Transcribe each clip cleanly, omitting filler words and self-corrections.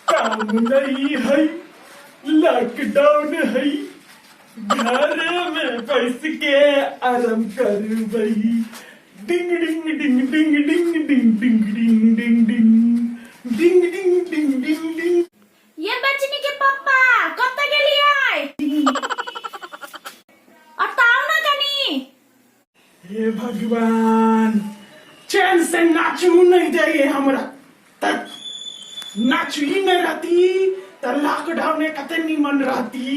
काम नहीं है, लॉकडाउन है, घर में बैस के आराम करबै। डिंग डिंग डिंग डिंग डिंग डिंग डिंग डिंग डिंग डिंग डिंग डिंग डिंग डिंग डिंग। ये बचनी के पप्पा कतऽ गेलियै? अताउ न कनी। हे भगवान, चैन से नाचू नहीं दे हमरा। तक नाचू ही नहीं रहती त लॉकडाउन कते निमन रहती।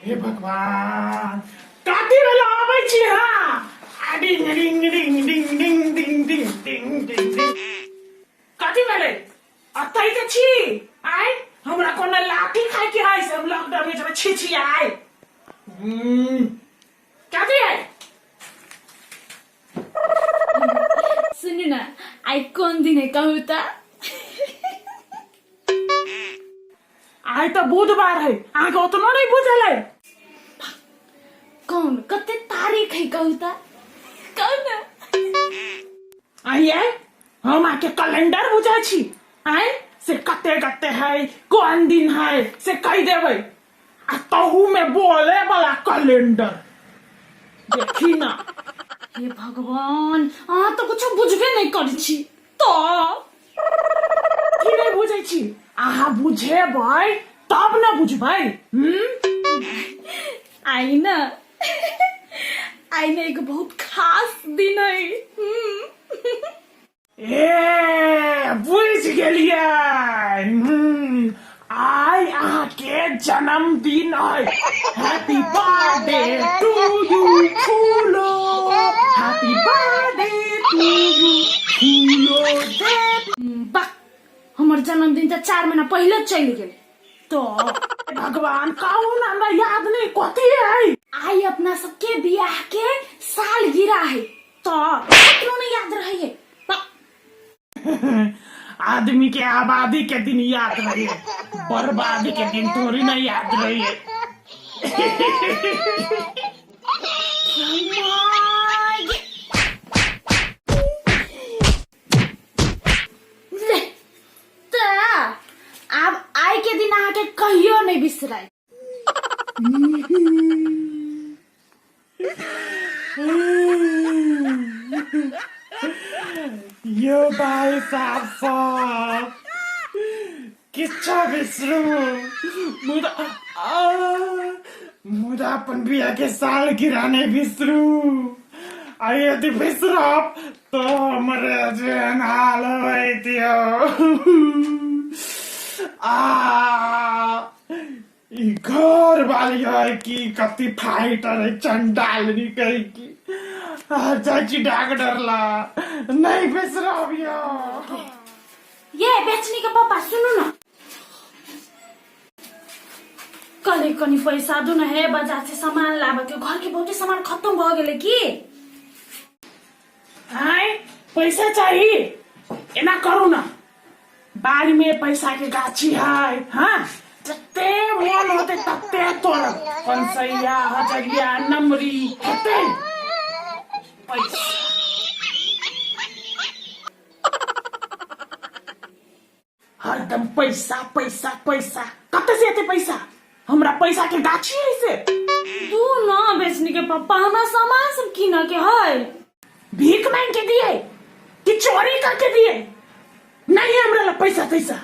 हे भगवान, काटी वाला आबै छी। हाँ, आ डिंग डिंग डिंग डिंग डिंग डिंग डिंग डिंग डिंग डिंग। कथी भेलै? अतै तऽ छी। आय हमरा कोनो लाठी खाय के है से हम लॉकडाउन में जेबै? छी छी। आय कथी है? सुनू न, आइ कोन दिन है कहू तऽ? आइ तऽ बुधवार है, अहाँके ओतनो नहीं बुझल है? कौन कते तारीख है कहू तऽ, कहू न। आइए, हम अहाँके कैलेंडर बुझै छी? आय से कते कते है, कोन दिन है से कहि देबै? आ तहू में बोले वाला कैलेंडर देखी ना। हे भगवान, अहाँ तऽ कुछो बुझबे नहि करै छी तऽ। की नहि बुझै छी? अहाँ बुझेबै तब ने बुझबै। हम्म? आइ न, आइ न एगो बहुत खास दिन है। ए, बुझि गेलियै। आइ अहाँके जन्मदिन अइ। Happy birthday to you Phulo, happy birthday to you Phulo Devi. वाह, हमर जन्मदिन तऽ 4 महीना पहिले चलि गेल तो। भगवान, कहू ने, हमरा याद नहीं कथी है। आइ अपना सबके बियाह के साल गिरा है तऽ कखनो नहीं याद रहे। आदमी के आबादी के दिन याद रहे, बर्बादी के दिन थोड़ी नहीं याद रहे। ले तऽ आब आइ के दिन अहाँके कहियो नहीं बिसराय। यो भाई साहब सब किच्छो बिसरू, मुदा मुदा अपन बियाह के साल गिरा नहीं बिसरू। आ यदि बिसरब तो हमर जेहन हाल होइत यौ। आ ई घर वाली है कि कति फाइटर है, चंडाल कही की। आ चाची, डॉक्टर ला नहीं बिसरब यौ। ये बेचनी के पापा, सुनू न, कनि कनि पैसा दू न हे, बाजार से सामान लाबे के, घर के बहुते सामान खत्म भ गेलै की। आय, पैसा चाहिए? एना करू ना, बाड़ी में पैसा के गाछी है। हाँ, जते मन होते तते तोड़ब, पंसैया, हजरिया, नमरी हेते पैसा। हरदम पैसा पैसा पैसा, कते से एते पैसा? हमरा पैसा के गाछी है से? दू न बेचनी के पप्पा, हमरा सामान सब किन के है। भीख मांग के दिए कि चोरी करके दिए? नहीं हमरा ला पैसा तैसा।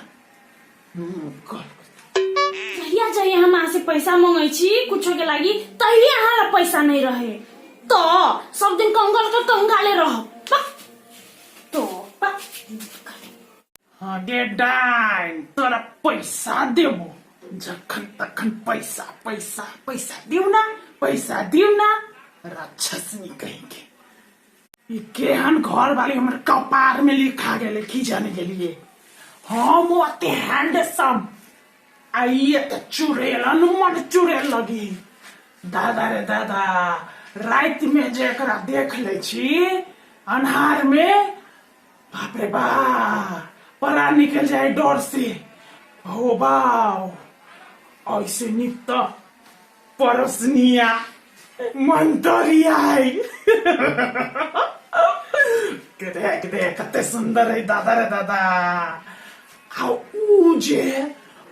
जहिया जहिया हम अहाँ से पैसा मंगै छी कुछो के लागि, तहिया अहाँ लग पैसा नहीं रहे। तो सब दिन कंगल के कंगाले रह तो। हाँ गे डाइन, तोरा पैसा देबो। जखन तखन पैसा पैसा पैसा, दिउ ना पैसा, दिउ ना। राक्षसनी कहेंगे। ई केहन घर वाली हमर कपार में लिखा गेलै की जाने गेलिए। हम ओते हैंडसम आ ई एते चुड़ैलन मन चुड़ैल लगी। दादा रे दादा, राति में जे एकरा देख लै छी अन्हार में, बाप रे बाप, परा निकल जाए डर से। हो बाव, ऐसे निक तो परसनिया मंतरिया है। के देख देख, कते सुंदर है दादा रे दादा। आ ऊ जे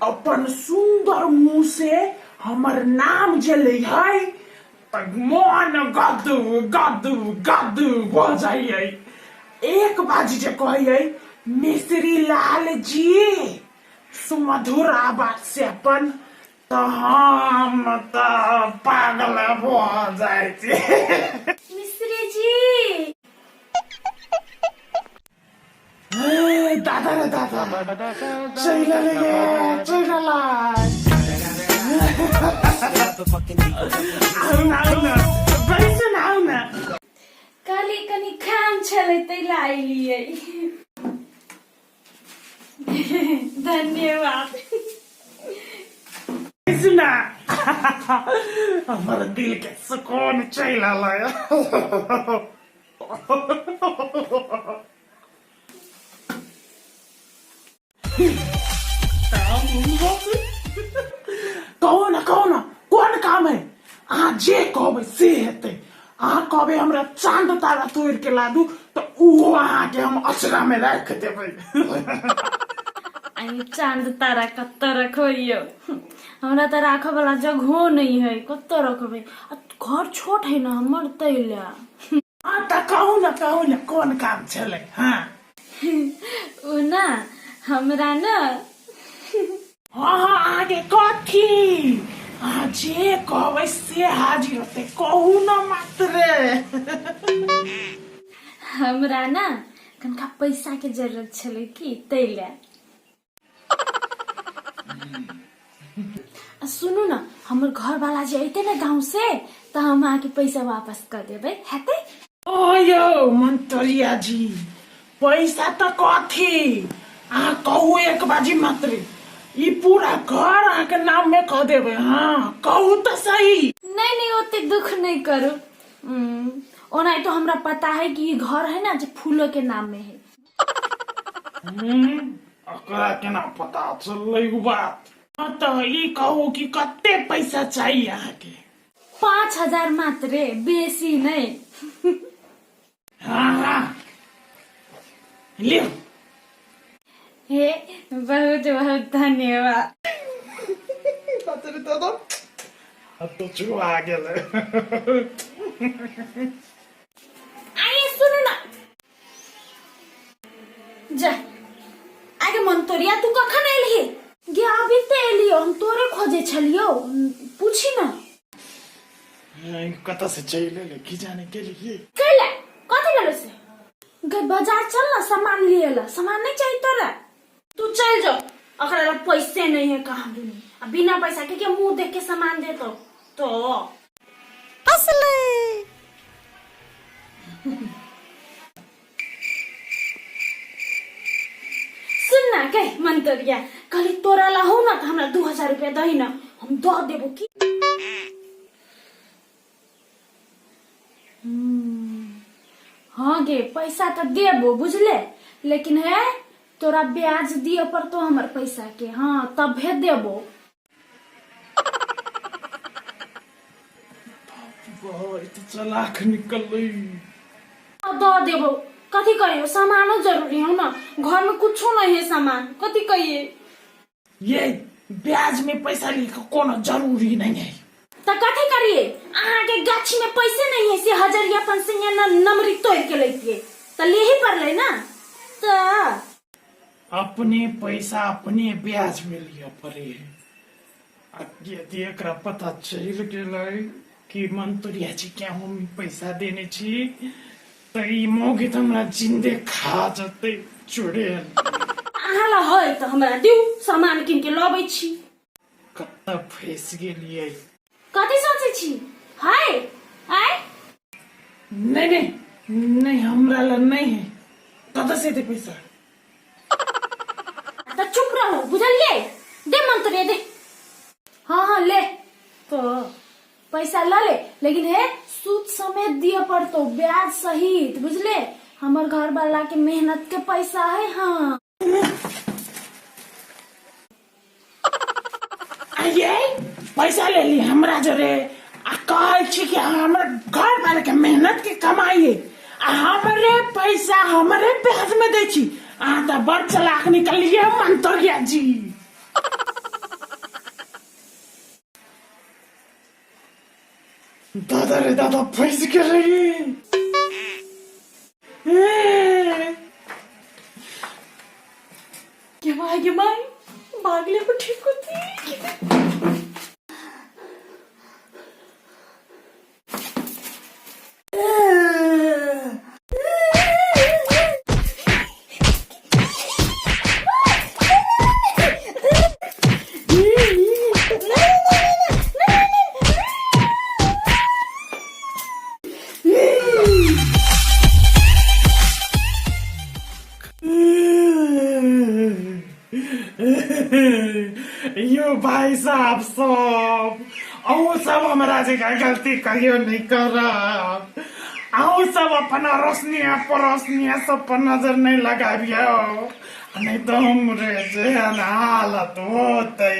अपन सुंदर मुंह से हमर नाम जे लै है तऽ मन गद गद गद भऽ जाइए। एक बाजी जे कहैए मिश्री लाल जी सुमधुर आवाज से अपन, तऽ हम तऽ पागल भऽ जाइ छी। मिश्री जी। ए, दादा रे दादा, चलि एलै गे, चलि एलै। आउ न, आउ न, बैसू न, आउ न। कहली कनी काम छलै तै ला अयलियै। धन्यवाद। बैसू न, हमर दिल के सुकून चलि एलै। कहू ने, कहू ने, कोन काम है? अहाँ जे कहबै से हेतै। अहाँ कहबै हमरा चांद तारा तोड़ि के ला दू, तऽ ओहो अहाँके हम अचरा में राखि देबै। आई चांद तारा कतऽ रखबै यौ? हमरा तऽ राखऽ वाला जगहो नहि है, कतऽ रखबै? आ घर छोट है ने हमर, तै लए। हाँ तऽ कहू ने, कहू ने, कोन काम छलै? हाँ, ओ ना हमरा ने हाँ हाँ, अहाँके कथी? अहाँ जे कहबै से हाजिर होतै, कहू ने मात्रे। हमरा ने कनिका पैसा के जरूरत छलै की, तै लए। आ सुनू ने, हमर घर वाला जे अयतै ने गाँव से, तऽ हम अहाँके पैसा वापस कऽ देबै, हेतै? ओ यौ मंतरिया जी, पैसा तऽ कथी, अहाँ कहू एक बाजी मात्र, ई पूरा घर अहाँके नाम में कऽ देबै। हाँ, कहू तऽ सही। नहीं नहीं, ओते दुख नहीं करू। ओना तो हमरा पता है कि ई घर है ना जे फूलो के नाम में है। ओकरा केना पता चललै उ बात? हाँ, तऽ ई कहू कि कते पैसा चाहिए अहाँके? 5000 मात्रे, बेसी नहीं। हाँ हाँ, लियो। हे, बहुत बहुत धन्यवाद। दादा, अब तो छुआ गेलै। आइए, सुनू ना। जा आगे मंतोरिया, तू कखन एलही गे? अभी ते एलियो, हम तोरे खोजे छलियो, पूछी ना। कतऽ से चलि एलै की जाने गेलियै। कैले कथी भेलो से गे? बाजार चल ना, सामान लिए ला। सामान नहीं चाहिए तोरा? तू चल जो, अकरा लग पैसे नहीं है कहाँ दुनी, आ बिना पैसा के मुंह देख के सामान दे तो सुन ना कह मंतरिया, कहली तोरा ला हो ना तो हमरा 2000 रुपया दही ना, हम दऽ देबो की। हाँ गे, पैसा तो देबो बुझले, लेकिन है तोरा ब्याज दिए पड़तो हमर पैसा के। हाँ, तभे देबो। बहुत चलाक निकललै। दऽ देबो, कथी करियो? सामानो जरूरी हो ना, घर में कुछो नहीं है सामान, कथी कहिए? ये ब्याज में पैसा लिख कोनो जरूरी नहीं है। तो कथी करिए? अहाँ के गाछी में पैसे नहीं है से हजरिया पंसैया न नमरी तोड़ के लैतिए तो ले ही पड़ले ना तो। अपने पैसा अपने ब्याज में लिअ पड़े है। आ यदि एकरा पता चलि गेलै कि मंतुरिया जी के हम पैसा देने छी, तऽ ई मौगी तऽ हमरा जिंदे खा जेतै चुड़ैल। अहाँ ला है तऽ हमरा दिउ, सामान कीन के लबै छी। कतऽ फँसि गेलियै? कथी सोचै छी? हाय आय। नहीं नहीं नहीं, हमरा ला नहीं है, कतऽ से एतै पैसा? तऽ चुप रहू, बुझलियै? दे मंत्र दे। हाँ हाँ, ले तो पैसा ल ले, लेकिन हे सूद समेत दिए पड़तो, ब्याज सहित, बुझले? हमर घर वाला के मेहनत के पैसा है। हाँ। ये पैसा ले ली हमरा जरे आ कहै छी कि हमर घर वाला के मेहनत के कमाई है, आ हमरे पैसा हमरे ब्याज में दै छी। अहाँ तऽ बड़ चलाक निकलिए मंतरिया जी। दादा रे दादा फंसि गेलै। गे माय, गे माय, भागले पर ठीक होती। यो भाई साहब सब, अहूँ सब हमरा जकाँ गलती कहियो नहि करब। अहूँ सब अपन अड़ोसनिया पड़ोसनिया सब पर नजर नहि लगाबियौ, नहि तऽ हमरे जेहन हालत होतै।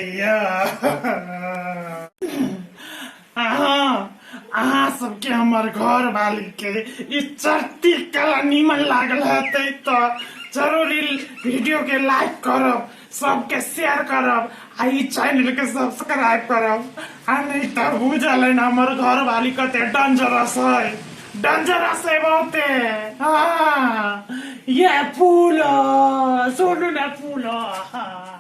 अहाँ सबके हमर घर वाली के ई चढ़ती कला नीमन लागल हेतै तऽ जरूर ई वीडियो के लाइक करब, सबके शेयर करब आ ई चैनल के सब्सक्राइब करब। आ नहीं तऽ बुझल है ना हमर घर वाली कते डेंजरस है, डेंजरस है बहुते। हाँ, ये फूल सुनू ना फूल। हाँ।